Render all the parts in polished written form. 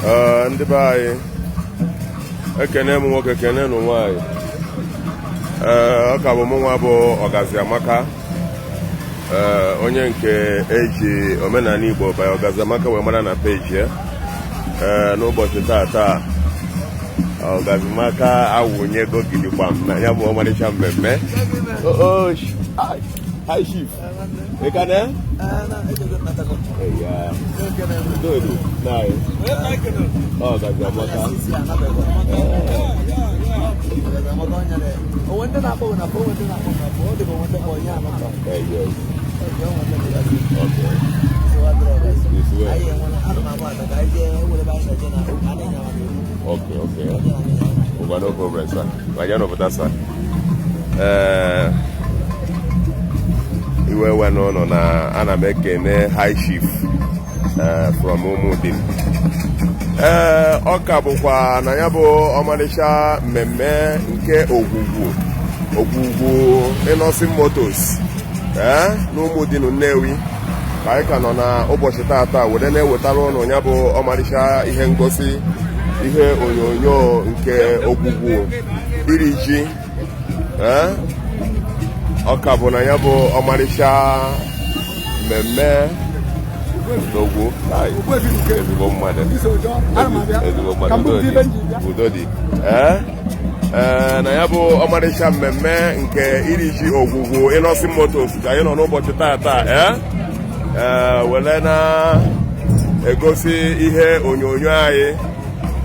Ee, ndị be anyị, ekene m nwoke, kene nụ nwaanyị. Ee, ọ ka bụ mụ nwa bụ Ọgazi Amaka, ee, onye nke eji Omenala Igbo by Ọgazi Amaka wee mara na peji ya. Ee, n'ụbọchị taa, Ọgazi Amaka awụnyego gidigbam na ya bụ ọmarịcha mmemme. Oh, hi, chief. Ị ka na? Ya. Dodo, nai. Ọgazi Amaka. Onwe ndị na-akpọ na phone, onwe ndị na-akpọ na phone, ọ dị ka onwe ndị kpọ onye anọ. Eh, yes. Okay. This way. Okay. Ngwa, no problem, sir. Ngwa, n'obodo, sir. Ee, iwe we n'ụlọ na ana m ekene High Chief from Umudim. Ee, ọ ka bụkwa na ya bụ ọmarịcha mmemme nke ogwugwu Innoson Motors, ee, n'Ụmụdịnụ Nnewi, ka anyị ka nọ na ụbọchị tata were na-ewetara ụnụ ya bụ ọmarịcha ihe ngosi, ihe onyonyo nke ogwugwu iri ji. Ee, ọ ka bụ na ya bụ ọmarịcha mmemme n'ogwu. Ezigbo mmadụ, ezigbo mmadụ, udo dị. Ee ee, na ya bụ ọmarịcha mmemme nke iri ji ogwugwu Innoson Motors ka anyị nọ n'ụbọchị tata, ee ee, were na-egosi ihe onyonyo anyị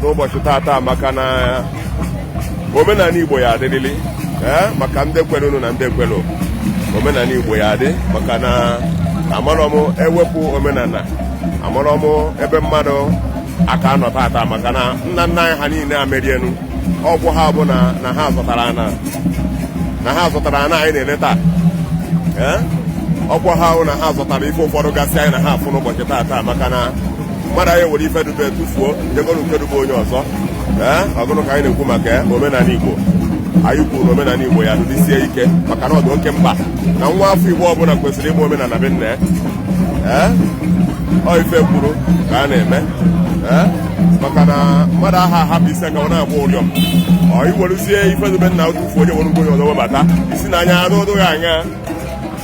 n'ụbọchị tata, maka na omenala Igbo ya adịrịlị. Ee, maka ndị kwerunu na ndị ekwelu, omenala Igbo ya adị, maka na amarọ m ewepụ omenala, amarọ m ebe mmadụ aka anọ tata, maka na nna nna anyị ha niile amerienu ọgwụ ha bụ na ha zụtara ana, na ha zụtara ana anyị na-ele taa. Ee, ọkwa ha hụ na ha zụtara ife ụfọdụ gasị anyị na ha afụ n'ụbọchị tata, maka na mmadụ anyị were ife dube tụfuo jegoro nke dube onye ọzọ. Ee, ọgụnụ ka anyị na-ekwu maka ya? Omenala Igbo, anyị kwuru na omenala Igbo ya dụdisie ike, maka na ọ dị oke mkpa na nwa afọ Igbo ọbụla kwesịrị ịma omenala be nna ya. Ee, ọ ife kwuru ka a na-eme. Ee, maka na mmadụ aha ahapụ isi aka ọ na-agba ụrịọm, ọ iweruzie ife dube nna tụfuo onye were onye ọzọ webata isi n'anya adụdụ ya anya.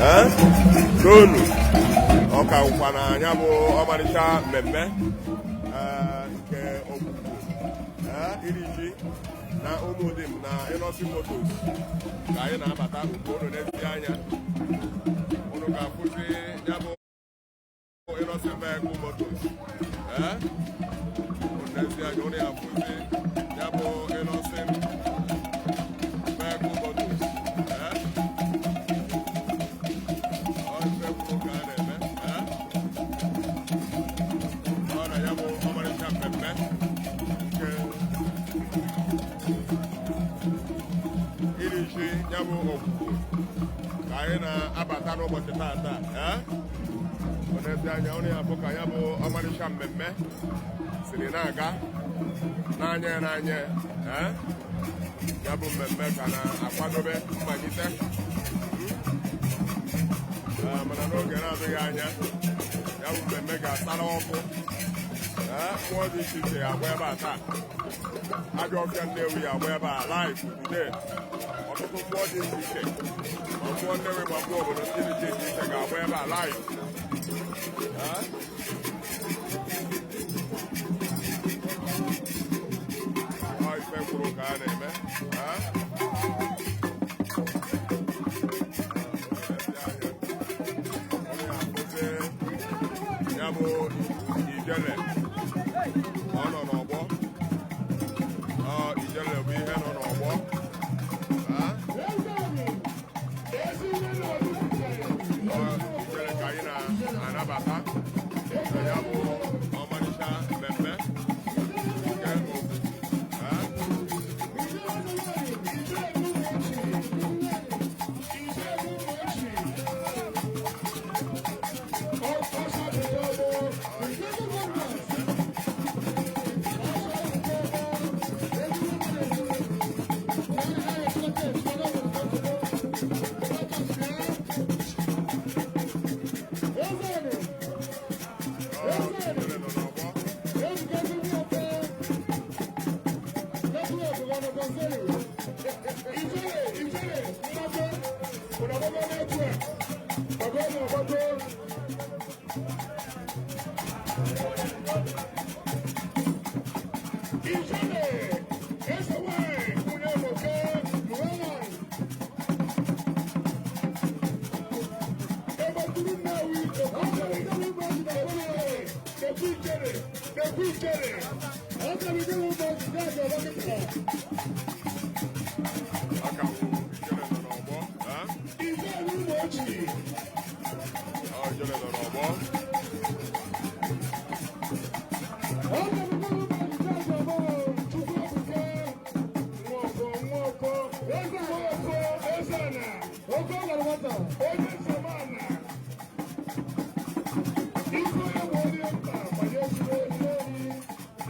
Ee, tonu ọ ka wụkwa na anya bụ ọmarịcha mmemme nke ogwugwu iri ji na Ụmụdim na Innoson Motors ka anyị na-abata ugbu. Unu n'ezi anya, unu ga-afụzi ya bụ Innoson Vehicle Motors. Ee, unu n'ezi anya, unu ya-afụzi ya bụ Innoson Vehicle Motors. Ee, ọ ife kwuru ka a na-eme. Ee, ọ na ya bụ ọmarịcha mmemme nke iri ji, ya bụ ogwugwu, ka anyị na-abata n'ụbọchị tata. Ee, onezi anya, onye ya bụ ka ya bụ ọmarịcha mmemme siri na-aga n'anya ya n'anya. Ee, ya bụ mmemme ka na-akwadobe mmalite. Ee, mana n'oge na-adịghị anya, ya bụ mmemme ga-asara ọkụ. Ee, mmụọ dị iche iche ya agba ebe a taa. Ajọ ọfịa Nnewi ya agba ebe a live today. Ọtụtụ mmụọ dị iche iche, ma mmụọ Nnewi ma mmụọ obodo ndị dị iche iche ga-agba ebe a live. Ee? Ọ ife kwuru ka a na-eme. Ee? Onye afụzi ya bụ ijele, ọ nọ n'ọgbọ. Ọ ijele bụ ihe nọ n'ọgbọ. Ee? Ọ ijele ka anyị na-anabata na ya bụ ọmarịcha mmemme nke ogwugwu. Ee? Ijele, eze nwanyị, nwunye Ebuka, Luana. Egbeturu Nnewi, Ekwuchere, Ekwuchere, Ekwuchere, Aka wụ ijele nọ n'ọgbọ. Eh? Ijele Umochi, Ọ ijele nọ n'ọgbọ. Chukwuebuka, Nwoko, Nwoko, Nwoko, Ezeana, Onye Samana, Ife onye bụ onye mkpa gbanyesiri eri,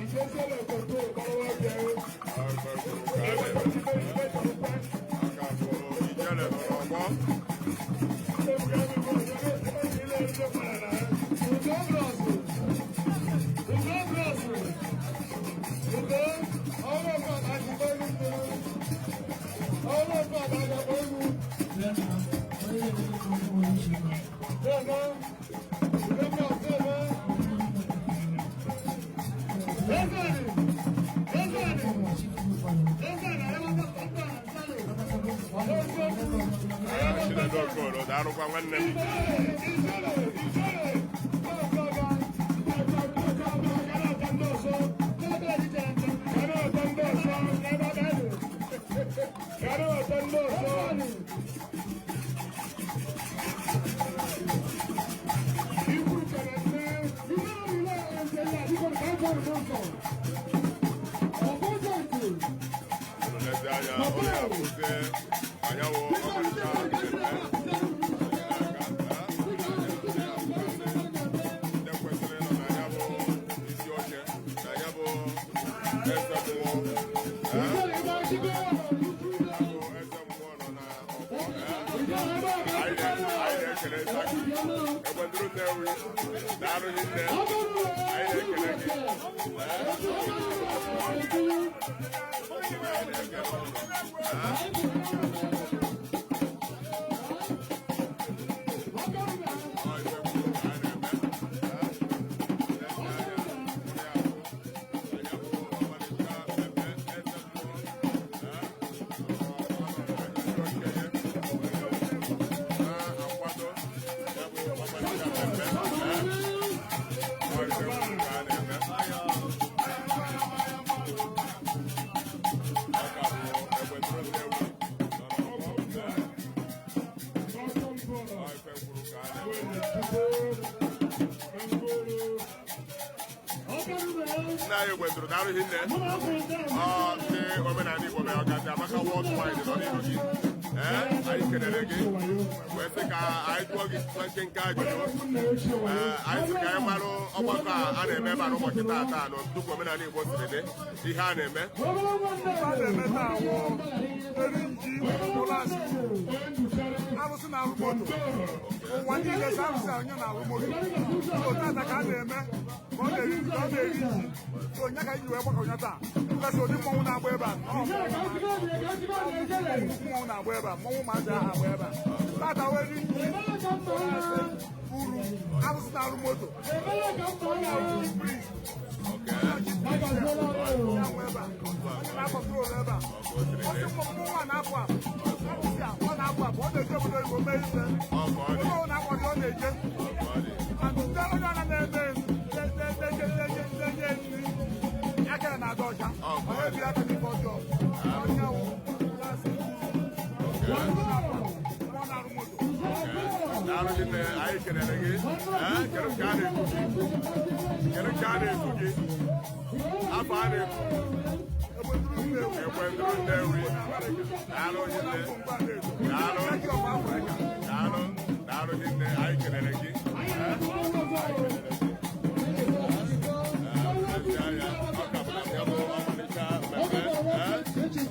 Ijeziela Okoto, Gbarawa bịa. Ọ ife kwuru ka a na-eme. Aka bụ ijele nọ n'ọgbọ. Chinedu Okoro, daalụkwa nwanne m. Unu lezi anya, onye akwụsị anyanwụ ọmarịcha mmemme. Ndị kwesịrị ịnọ na ya bụ isi oche, na ya bụ eze mmụọ. Eh? Ya bụ eze mmụọ nọ na ọgbọ. Eh? Anyị na-ekele Zaki. Egbenduru Nnewi, daalụ hinne. Anyị na-ekele gị. Eh? Anyị na-ekele ụnụ. Eh? Ọ ife kwuru ka a na-eme. Eh? Lezi anya, onye ahụ, anya bụ ọmarịcha mmemme eze mmụọ. Eh? Ọ nọ na isi oche ya, na-akwado ya bụ ọmarịcha mmemme. Eh? Ọ ife kwuru ka a na-eme. Ọ ka bụ Egbenduru Nnewi nọ n'ọgbọ. Eh? Ọ ife kwuru ka a na-eme. Nna anyị Egbenduru, daalụ hinne. Ọ ndị omenala Igbo mere ọgazi Amaka Worldwide nọ n'ihu gị. Ee, anyị kelere gị wee sị ka anyị jụọ gị na nkenke ajụjụ. Ee, anyị sị ka anyị marụ ọgbakọ a na-eme ebe a n'ụbọchị taata na tupu omenala Igbo siri dị ihe a na-eme. A na-eme taa wụ eri ji ụlọ asị arụsị na-arụ moto ụwa niile sị arụsị a onye na-arụ moto so tata ka a na-eme ka ọ na-eri ka ọ na-eri ji so onye ka anyị ji wee gbakọ onye taa nkasị ụdị mmọnwụ na-agba ebe a ọ mmọnwụ na-agba ebe a, mmọnwụ maazị ahụ agba ebe a tata wee eri ji uru arụsị na-arụ moto priest ya nwe ebe a onye na-akọntrol ebe a ọsị mmọnwụ nwa na-apụ apụ arụsị a ọ na-apụ apụ ọ na-eje obodo oyibo mee ife Ọ ka ọ dị. onye ọ na-akwado ọ na-eje Ọ ka ọ dị. and ndị onye ọ na-eme na-enye nri aka ya na-adị ọcha Ọ ọ na-ebi aka n'ife ọjọọ onye wụ mmụọ na-arụ moto. Daalụ hinne, anyị kelere gị. Ee, kedu nke a na-ekwu gị? Kedu nke a na-ekwu gị? Afọ a na-ekwu Egbenduru Nnewi. Egbenduru Nnewi. Daalụ hinne. Daalụ. Daalụ. Daalụ hinne, anyị kelere gị. Ee, anyị kelere gị. Ee, lezi anya, ọ ka bụ na ya bụ ọmarịcha mmemme, ee,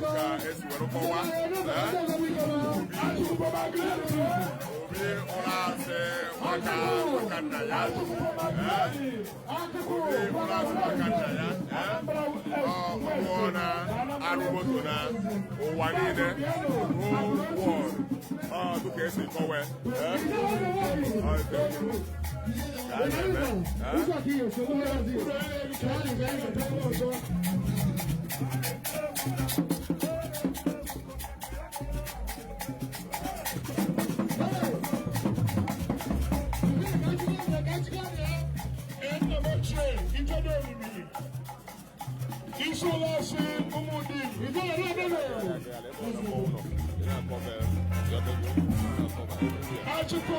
ka esi were kọwaa. Ee, Obi ụra asị maka maka nna ya. Ee, Obi ụra asị maka nna ya. Ee, ọ mmụọ na-arụ moto na ụwa niile, whole world. Ọ dịka esi kọwaa. Ee, ọ ife kwuru. Ka a na-eme. Isolasi Umudim. Achukwu.